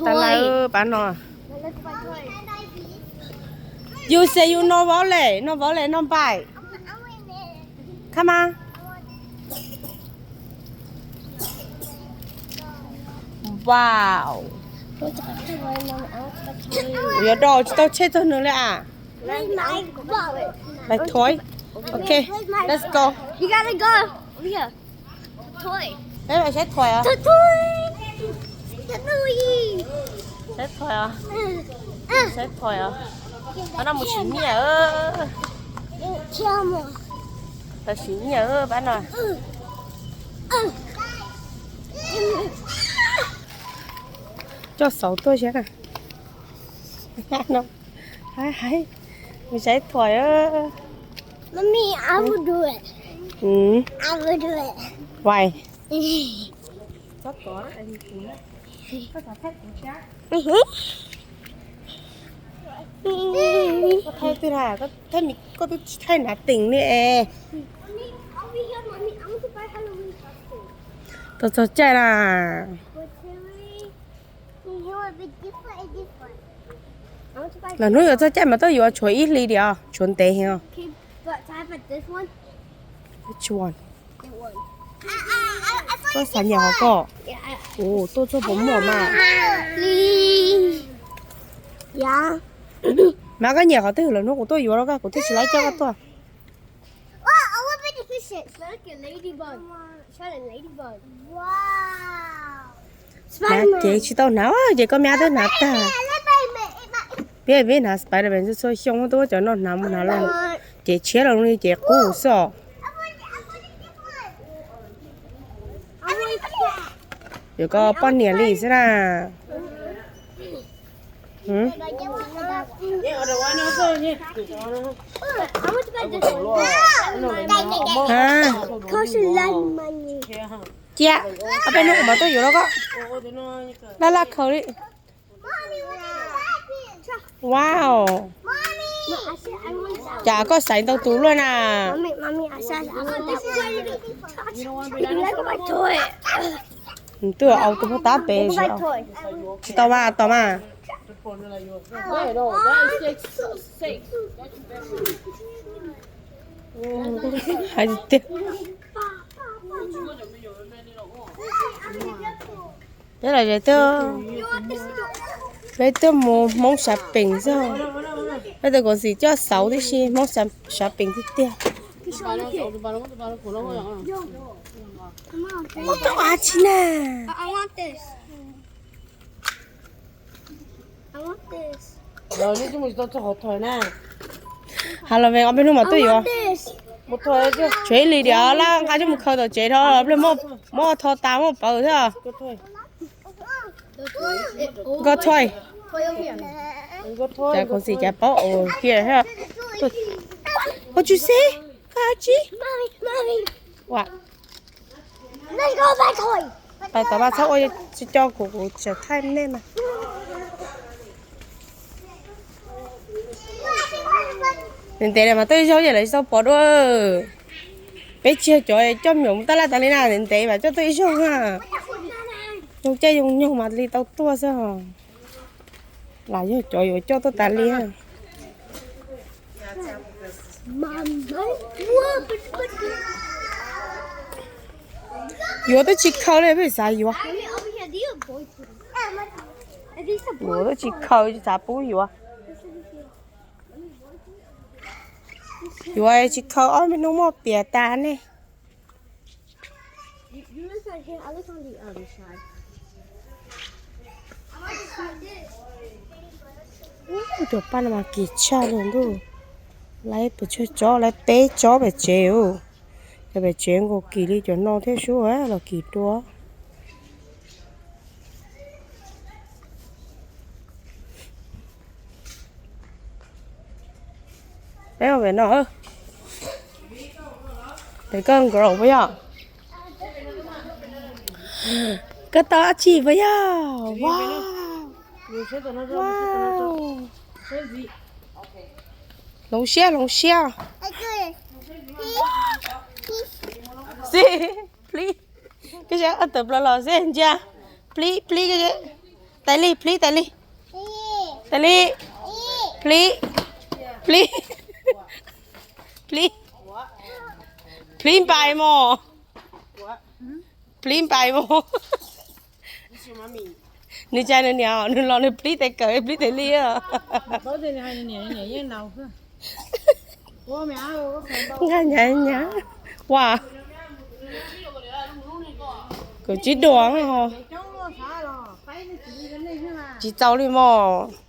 Tag lawm pab no. Yus xes yus no vov lem, no vov lem no npaim. Khab mas. Wow. Yuav do tsis tau tsheb txog nws li as. Like toy. Ok, let's go. You gotta go over here. Toy. Peb mus saib toy os. Toy. Saib toy os. Saib toy os. Pab no mus siv nyiaj. Tau siv nyiaj pab no. Coj xauv tuaj siab na. Hais hais, mus saib toy. Mommy, I will do it. I will do it. Why? Koj thaij twg na, koj thaij, koj twb tsis thaij nav teem li es. Tau txog caij na. Lwm hnub yuav txog caij mas tuaj yuav tshuav ib hlis diam, tshuav ntev heev. Which one? Koj xav nyiam qhov koj? Ua tuaj txog puas muaj mas. Mas koj nyiam qhov twg lwm hnub kuv tuaj yuav rau koj, kuv thiaj tsis laib coj koj tuaj. Nav cev tsis tau hnav, ces koj me ab twb hnav tag. Peb peb hnav Spiderman txhua xyoo, tuaj cov no hnav mus hnav los, ces tshiab los li ces qub xwb os. Yuav koj poj niam li xwb na. Cia, ob peb hnub kuv mam tuaj yuav rau koj. Laj laj khaws li. Wow. Cas koj xaiv ntau tus luaj na. Twb au tus poj tab pem. Tsis tau mas, tau mas. Hais tiag. Peb los, peb twb mus Hmoob shopping xwb. Peb tus kuv xim coj xauv tib si, Hmoob shopping tiag tiag. Koj koj a tsi na. Has los ves, ob peb hnub mam tuaj yuav. Tshuav ib lis diam laj nqa coj mus khaws tom tsev dhau, muab tho tas muab paws thiab. Nkoj tho, cas khuv xim cas paub os thiab. Ua tsis xeb, koj a tsi. Pais tom mas txhob ua tsis coj kuv, kuv tseem thaij nej mas. Ntev ntev mas tuaj ib zaug ces lawv tsis tau pom dua. Peb tsis yog cov coj me nyuam mus taj laj tas li na, ntev ntev mas coj tuaj ib zaug na. Zoo caij zoo nyoog mas li tau tuaj xwb os. Lam yog cov yuav coj tuaj tas li. Yuav twb tsis khaws li, peb xav yuav. Yuav twb tsis khaws, tsis xav pub yuav. Yuav tsis khaws, ob me nus muaj pias tas ne. Cov paj no mas kim tshaj li ntuj. Lawv pes tsawg tsob, lawv peb tsob pem tsev. Cov pem tsev nkaus kim li cov no thiab sub los kim dua. Peb ua pem no. Pem koj nkaus puas yog? Koj tau dab tsi puas yog? Wow. Hloov siab, hloov siab. Xi, plis. Koj saib ob tawm plaws los xwb ntsia. Plib, plib, tais li, plib, tais li. Tais li. Plib, plib, plib, plib npais mos. Plib npais mos. Nws tsa nws niam, nws los nws plib tais kawm plib tais li. Nqa nyav nyav. Ua, kaum tsib duas. Tsis txaus li mos.